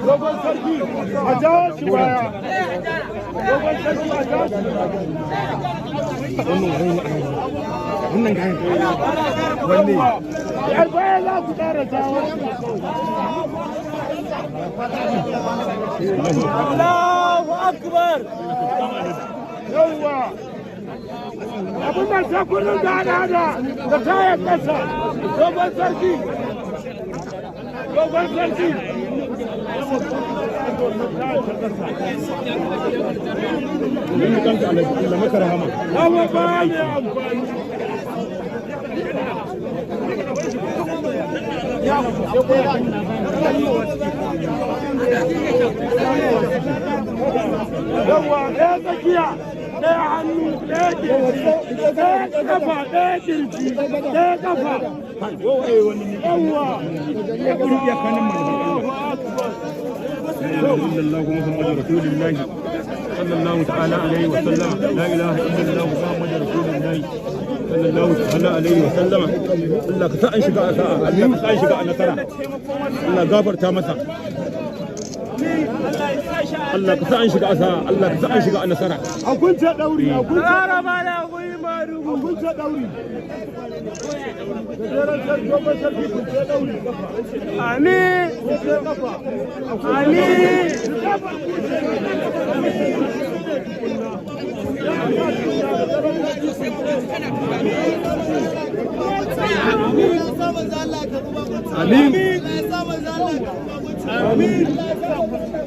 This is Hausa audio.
Dogon sarki, a jawo shi baya. Dogon sarki, a jawo shi baya. Wannan gayan wanne? Yar baya za ku ƙara jawo. Allahu Akbar. Yawwa, abin da sai kun ringa hada da kayan ƙasa. Dogon sarki, dogon sarki. Allah maka rahama. Hawa ba ne amfani. Yawwa, ɗaya tsakiya, ɗaya hannu, ɗaya kirji, ɗaya kafa, ɗaya kirji, ɗaya kafa. Yawwa. La ilaha illallah Muhammadu Rasulullahi sallallahu ta'ala alaihi wa sallam. La ilaha illallah Muhammadu Rasulullahi sallallahu ta'ala alaihi wa sallam. Allah ka sa an shiga a sa'a, Allah ka sa an shiga a nasara. Allah gafarta masa. Allah ka sa an shiga a sa'a, Allah ka sa an shiga a nasara. A kunce ɗauri, a kunce. Ƙara mana guri marugu. A kunce ɗauri. Gajeren sarki, dogon sarki, kunce ɗauri kafa. Amin. Kunce kafa. Amin. Amin. Amin.